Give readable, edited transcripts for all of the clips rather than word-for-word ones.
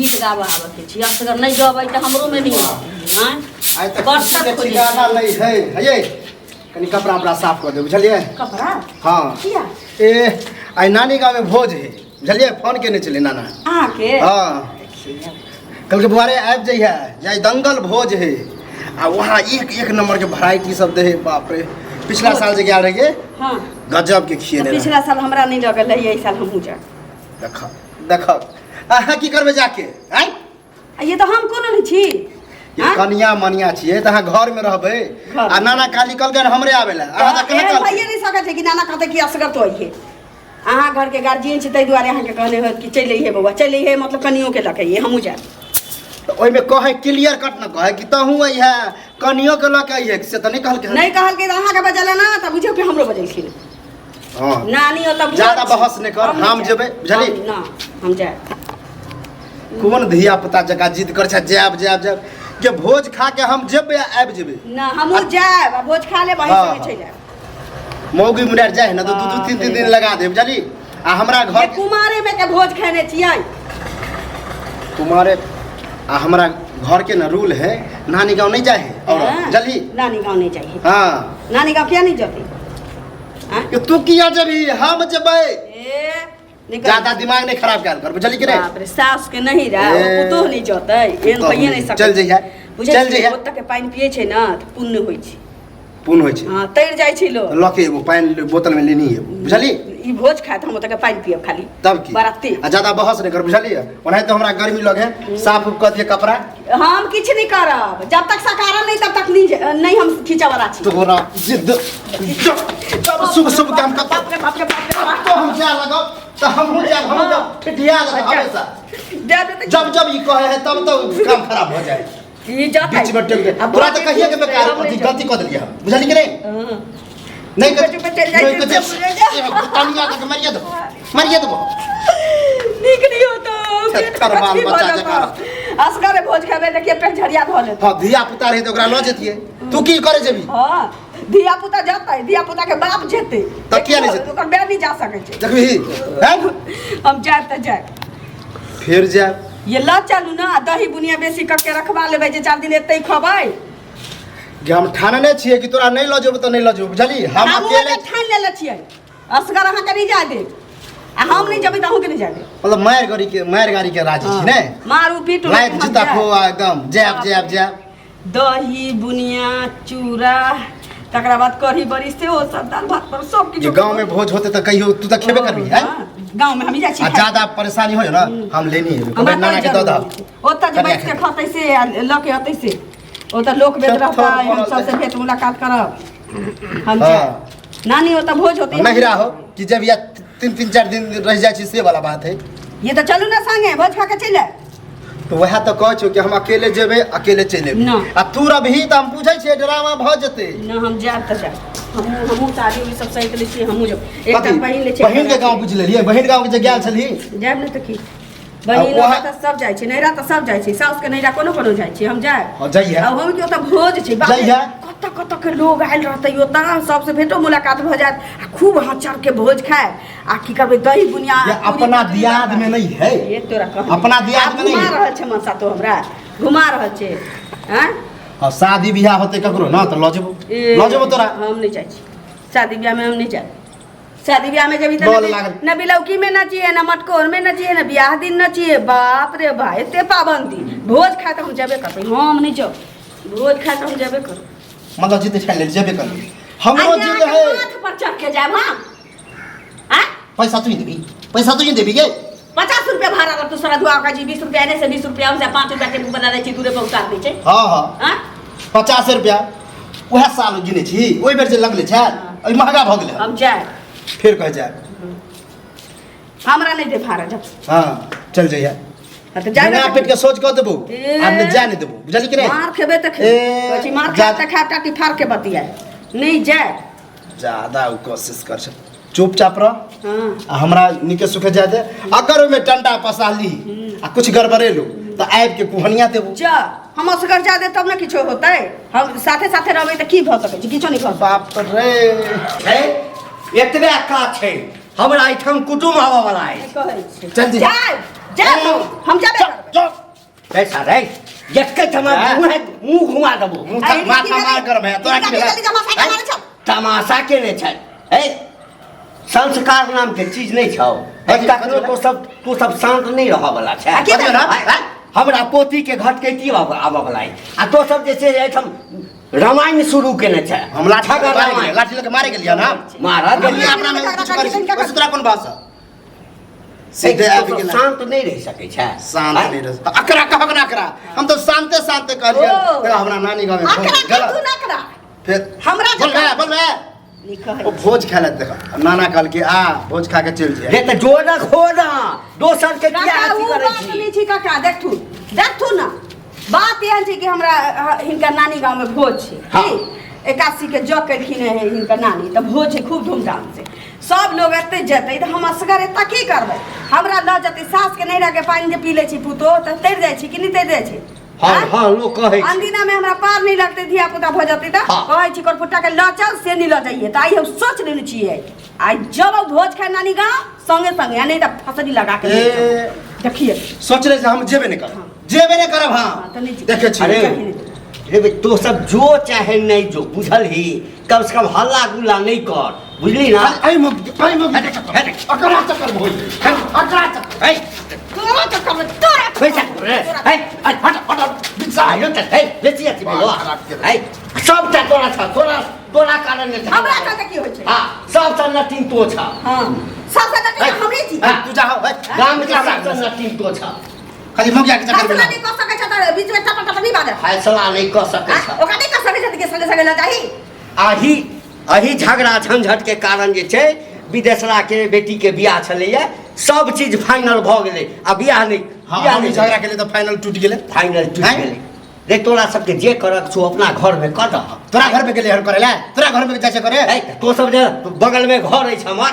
गीत गाबऽ आबऽ के छी। असगर नहि गबै तऽ हमरो मे नहि आँय। आइ तऽ बरसात खुशीके खोजै ठिकाना नहि है। हयै, कनि कपड़ा उपड़ा साफ कऽ दे, बुझलियै? कपड़ा? हँ। किया? ए, आइ नानी गाँवमे भोज है, बुझलियै? फोन केने छलै नाना। अहाँके? हँ, कहलकै बौआ रे, आबि जइहे जे आइ दंगल भोज है आ वहाँ एक एक नंबर के वेराइटी सब दे है। बाप रे, पिछला साल जे गेल रहियै, गजब के तऽ खिएने रहै। पिछला साल हमरा नहि लगल रहै, एहि साल हमहूँ जायब। देख देख, अहाँ की करबै जाके आँय? आ ये तऽ हम कोनो नहि छी। ये आँय? कनिया मनिया छियै तऽ अहाँ घरमे रहबै। घरमे। आ नाना काली कहलकै हन हमरे आबै लए, अहाँ तऽ केना एहन कहलकै? भइए नहि सकै छै कि नाना कहतै कि असगर तो अइहे। अहाँ घरके गार्जियन छी, ताहि दुआरे अहाँके कहने होत कि चलि अइहे बौआ, चलि अइहे, मतलब कनियोके लऽ के अइहे, हमहूँ जायब। तऽ ओहिमे कहै क्लियर कट न कहै कि तहूँ अइहे, कनियो के लऽ के अइहे, से तऽ नहि कहलकै हन। नहि कहलकै तऽ अहाँके बजल ना तऽ बुझियौ कि हमरो बजेलखिन। हँ। नानी ओतऽ भोज ज्यादा छै। बहस नहि कर, नहि हम जायब। जेबै, बुझलही? ना, हम जायब। कोन धिया पुता जकाँ जिद करै छै, जायब जायब जायब के भोज खा के हम जेबै आ आबि जेबै। ना, हमहूँ जायब आ भोज खा लेब, अहीं हँ, संगे हँ। चलि आयब। मौगी मुनार जाइ है ना तऽ दू दू तीन तीन दिन लगा दे, बुझली? आ हमरा ये घर कुमारे में के भोज खेने छियै। कुमारे आ हमरा घर के ना रूल है, नानी गाँव नहीं जाए है और हाँ। बुझली? नानी गाँव नहीं जाइए। हाँ। नानी गाँव किया नहीं जाते? आँय? ये तू किया जेबही? हम जेबै। ए, निकल। ज्यादा दिमाग नहीं खराब कर कर, बुझली कि नहीं? बाप रे, सास के नहीं रहा, ए, पुतोह नहीं जतै, एहन पुतोह भइए नहीं नहीं। सकै। चल जइहे, बुझै चल छियै, जइहे। ओतऽ के पानि पियै छै ने तऽ पुण्य होइ छै। पुण्य होइ छै। हँ, तैर जाइ छै लोग। लऽ के एगो पानि बोतल में लेनी है, बुझली? ई भोज खायत, हम ओतऽ के पानि पियब खाली। तब की? बराती। आ ज्यादा बहस नहीं कर, बुझलियै? ओनाहिते तो हमरा गर्मी लगे, साफ उफ कऽ दिए कपड़ा। हम किछु नहीं करब जब तक सकारा नहीं तब तक नहीं, नहीं हम खींचा वाला छी। तोरा जिद जब शुभ शुभ काम कर। बाप रे बाप रे बाप रे बाप। तो हम जाए लगब तऽ हमहूँ जायब, हमहूँ जायब, ठिठिया जायब हमेशा। दे दे। जब जब ई कहे है तब तब काम खराब हो जाए। ई जाता बीच में टेक दे। अब तोरा तऽ कहिए के बेकार हम अथी नहीं गलती कऽ देलियै हम, बुझली कि नहीं? हाँ। नहीं चुपे चुपे चलि जाइ नहीं छै, कर चुपे चलि जाइ। तनिया तक मरिए देबो, मरिए देबो। नीक नहीं होता। छत्तर बाल बच्चा जकाँ। असगरे भोज खेबै, देखिए पेट झरिया धऽ लेत। हँ, धिया पुता रहै तऽ ओकरा लऽ जेतियै, तू की करे जेबी? हँ, धिया पुता जेतै, धिया पुता के बाप जेतै। तऽ किया नहि जेतै? ओकर बेर नहीं जा सकै छै। देखबही हैं? हम जायब तऽ जायब। फेर जायब। ये लऽ चलू ने, दही बुनिया बेसी कऽ के रखबा लेबै जे 4 दिन एतै खबै। कि हम ठानने छियै कि तोरा नहि लऽ जेबौ तऽ नहि लऽ जेबौ, बुझली? हम हमहूँ अकेले एते ठानि लेले छियै, असगर अहाँके नहि जाय देब आ हम नहि जेबै तऽ अहूँके नहि जाय देब। मतलब मारि गाड़ी के राजी छी ने? मारू पीटू, लाइफ लेकिन हम जूता जायब। खो आ एकदम जायब जायब जायब। दही बुनिया चूड़ा, तकरा बाद कढ़ी बड़ी सेहो सब, दालि भात पर सब किछु। जे गाँव में भोज होते तऽ कहियो तू तऽ खेबे करबी हैं? गाँव में हम जाइ छी आ खाइ। ज्यादा परेशानी हो ना, हम लेनी है। हमरा नाना के दऽ दह। ओतऽ जे बैठ के खतै से आ लऽ के अतै से, ओतऽ लोक वेद चल, रहतै, थोड़ हम बनल सबसे छै। भेंट मुलाकात करब हम। हाँ। जायब। नानी ओतऽ भोज होतै। नहीं रहो कि जब या तीन तीन चार दिन रह जाइ छी से वाला बात है। ये तऽ चलू ने संगे, भोज खा के चलि आयब। तऽ वएह तऽ कहै छियौ कि हम अकेले जेबै, अकेले चलि एबै। ना। आ तू रहबही तऽ हम बुझै छियै ड्रामा भऽ जेतै। ना, हम जायब तऽ जायब। हमहूँ हमहूँ साड़ी उड़ी सब सैत लै छियै, हमहूँ जायब। एकटा कथी? पहिन लै छियै। बहिन के गाँव बुझि लेलियै, बहिन गाँव के जे गेल छलही? जायब ने तऽ की, बहिन वहाँ- ओतऽ तऽ सब जाइ छै, नैहरा तऽ सब जाइ छै, साउस के नैहरा कोनो कोनो जाइ छै, हम जायब। हँ, जइहे। आ हम कि ओतऽ भोज छै, बाप रे, जइहे। कतऽ कतऽ के लोग आयल रहतै ओतऽ, सबसे भेंटो मुलाकात भऽ जायत आ खूब हचर के भोज खायब आ की करबै, दही बुनिया ये पूरी अपना कचरी दियाद में नहीं है। ये तोरा कह अपना दियाद में नहीं घुमा है। रहल छै मनसा, तो हमरा घुमा रहल छै आँय? हँ, शादी बियाह होतै ककरो ना तऽ लऽ जेबो। ए, लऽ जेबो तोरा। हम नहीं जाइ छी शादी बियाह में, हम नहीं जायब शादी बियाह में। जब डर लागल। न बिलौकी में नचिए, न मटकोर में नचिए, न बियाह दिन नचिए। बाप रे बा, एते पाबंदी। भोज खाए तऽ हम जेबे करबै, हम नहीं जाउ, भोज खाए तऽ हम जेबे करब। मतलब जिद ठानि लेल जेबे करबै, हमरो आ जिद अहाँके है। माथ पर चढ़ के जायब हम आँय? पैसा तू ही देबी, पैसा तू ही देबी गे। 50 रुपया भाड़ा लगतौ सरधुआ का जी, 20 रुपया एने से, 20 रुपया ओने से, 5 रुपया टेम्पू बना दै छी, दूरे पर उतार दै छै। हँ। आँय? 50 रुपया उएह साल गिने छी, ओहि बेर जे लगले छै, ओहि महगा भऽ गेलै। हम जायब। फेर कह जायब। हमरा नहि दे भाड़ा, जब हँ, चल जइहे। हाँ, तऽ जाय। बिना पेट के सोच कऽ देबो। ए। आब नहि जाय नहि देबो, बुझली कि नहि? मार खेबै तऽ खेबै। ए, कहै छी मार जा- खायब तऽ खायब, टाटी फाड़ के बतियाए नहि जाय। ज्यादा ओ कोशिश कर छै, चुपचाप रह। हाँ। आ हमरा नीके सुखे जाय दे, अगर ओहिमे टंटा पसा ली आ कुछ गड़बड़ेलू तऽ आबि के कुहनिया देबो। जा, हम असगर जा दे तब ने किछो होतै। हम साथे साथे रहबै तऽ की भऽ सकै छै? किछो नहि भऽ सकै। बाप रे। छै एतबे काज छै, हमरा एहिठाम कुटुम्ब आबऽ वाला अछि। कहै छी चल जी। जाय जाय, हम जाबे करबै। चल। पैसा रे एके ठमा मुँह मुँह घुमा देबो। मुँह माथा मार करब है तोरा की भेलै? तमाशा केने छै। ए संस्कार नाम के चीज नहीं छौ। कखनो तो सब शांत नहीं रह वाला छै। हमरा पोती के घटकैती आबऽ वाला आ तो सब जे छै एहिठाम रामायण शुरू केने छै। हम लाठी लऽ के मारे गेलियै ना? मारऽ गेलियै। अपना में कुछ करै छी तोरा कोन बात? सीधे आबि गेल। शांत नहीं रह सकै छै। शांत नहीं रह अकरा कहक ना अकरा। हम तो शांते शांते कहलियै। देखा हमरा नानी गाँव में अकरा कथू ना अकरा। फिर हमरा बोल बे बोल बे ओ भोज खाय ले देखा नाना कहल कि आ भोज खा के चलि जाए। रे त जो ना खो ना दोसर के किया अथी करै छी? बात नहीं छी काका, देखथु देखथु ना बात एहन छै कि हमरा हिनकर नानी गाँव में भोज छै। एकादशी के जग केलखिन है हिनकर नानी, तऽ भोज छै खूब धूमधाम से, सब लोग एते जेतै तऽ हम असगर एतऽ की करबै? हमरा लऽ जेतै सास के नैहरा के पानि जे पी लै छी पुतोह तऽ तैर जाइ छी कि नहि तैर जाइ छी? हाँ हाँ लोग कहै छै। अनदिना में हमरा पार नहीं लगतै, धिया पुता भऽ जेतै तऽ कहै छी करपुट्टा के लऽ चल, से नहीं लऽ जाइए। तऽ आइ हम सोच लेने छियै आइ जब भोज खाय नानी गाँव संगे संगे, आ नहीं तऽ फसरी लगा के देखिए सोच रहे हम जेबे नहीं करब, जेबे नहीं करब। हाँ देखे छी। अरे रे बे तो सब जो चाहे नहीं जो बुझल ही, कम से कम हल्ला गुल्ला नहीं कर, बुझली ना? आई मग आई मग अकरा चक्कर भोज अकरा चक्कर ए तोरा चक्कर में तोरा पैसा रे ए हट हट बिचा आयो त ए बेची अथी भेलो ए सब टा तोरा छ तोरा तोरा कारण ने हमरा छ की होय छै? हां सब सँ नटिन तो छ। हां सब सँ नटिन हमरे छी। तू जा हो गाम के सब सँ नटिन तो छ। खाली मगिया के चक्कर में फैसला नहीं कर सकै छ त बीच में टप टप नहीं बाजत। फैसला नहीं कर सकै छ। ओकरा नहीं कर सकै छ के संगे संगे ल जाही। आही अही झगड़ा झंझट के कारण जे छै विदेशरा के बेटी के बियाह छलैया, सब चीज फाइनल भ गेलै आ बियाह नहीं। हां हम झगड़ा के लिए त फाइनल टूट गेलै। फाइनल टूट गेलै। रे तोरा सबके जे करक छौ अपना घर में कर दह। तोरा घर में गेलै हर करेला? तोरा घर में जाइ छै करे? ए तो सब जे बगल में घर अछि हमर,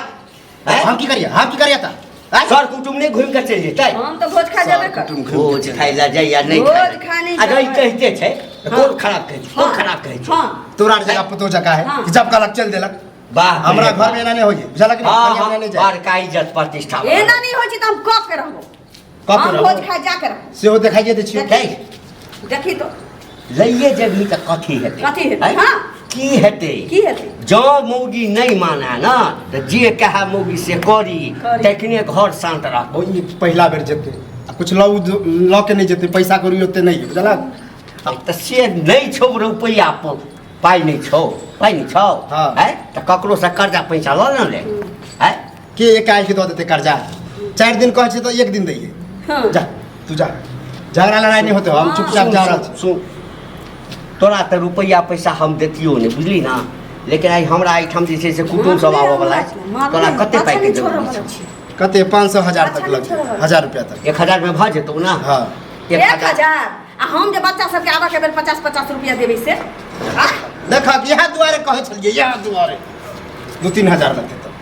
हम की करिया? हम की करिया त सर कुटुम नहीं घूम के चलि जेतै? हम तऽ भोज खा जेबे कर। भोज खाइ लए जाइया नहीं भोज खा नहीं आ जई कहिते छै कोन खराब कहै छै? कोन खराब कहै छै? तोरा जगह पुतो जका है कि जब कहलक चल देलक। वाह हमरा घर में एना नहीं होई, बुझलक कि नहीं? नहीं जाए बड़का इज्जत प्रतिष्ठा एना नहीं होई छै त हम कऽ के रहबो। कऽ के रहबो? भोज खा जा के रहबो। सेहो देखाइए दै छियौ। देखी तो लइए जेबही तऽ कथी हेतै? कथी हेतै? हां की हेतै? की हेतै? जँ मौगी नहीं माने ना तऽ जे कहे मौगी से करी, तखने घर शांत रहतौ। ई पहिला बेर जेतै आ कुछ लऽ के नहीं जेतै, पैसा कौड़ी ओते नहीं बुझलक? तऽ से नहीं छौ रुपैआ, पाइ नहीं छौ, पाइ नहीं छौ है तऽ ककरो से कर्जा पैसा लऽ ने ले। है के एक आयल के दऽ देतै कर्जा? 4 दिन कहै छै तऽ 1 दिन दैयै। जा तू जा, झगड़ा लड़ाई नहीं होते, हम चुपचाप जा रहल छी। सुन तोरा तऽ रुपैआ पैसा हम देतियो नहि, बुझली ना? लेकिन आइ हमरा एहिठाम जे छै से कुटुम सब आबऽ वाला अछि, तोरा कते पाइके जरूरी छै? कते? 500 1000 तक लग 1000 रुपया तक। 1000 में भऽ जेतौ ना? हाँ 1000। आ हम जे बच्चा सबके आबऽ के बेर 50-50 रुपया देबै से देखक इएह दुआरे कहै छलियै, इएह दुआरे 2-3 हजार लगतै तऽ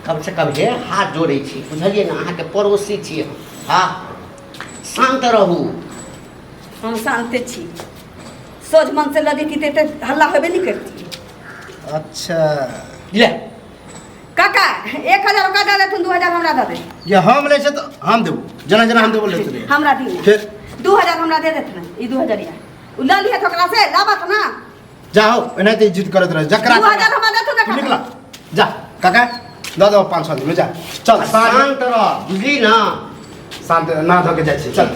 कम से कम हे हाथ जोड़ै छी, बुझलियै ने? अहाँके पड़ोसी छी हम। हाँ शांत रहू। हम शांते छी, सोझ मन से लगे कि ते हल्ला होबे नहीं करती। अच्छा ले काका 1000 ओकरा दे देथुन, 2000 हमरा दे दे। ये हम लै छै तऽ हम देबो, जेना जेना हम देबो लेते। हमरा दी फिर 2000 हमरा दे देथुन, ई 2000 या उ ल लिहे ओकरा से लाबत ना। जाओ एनाहिते जिद करैत रह जकरा 2000 हमरा देथुन ना। निकला जा काका दऽ दो 500 दिनो जा चल शांत रह, बुझली ना? शांत ना धऽ के जाइ छी चल।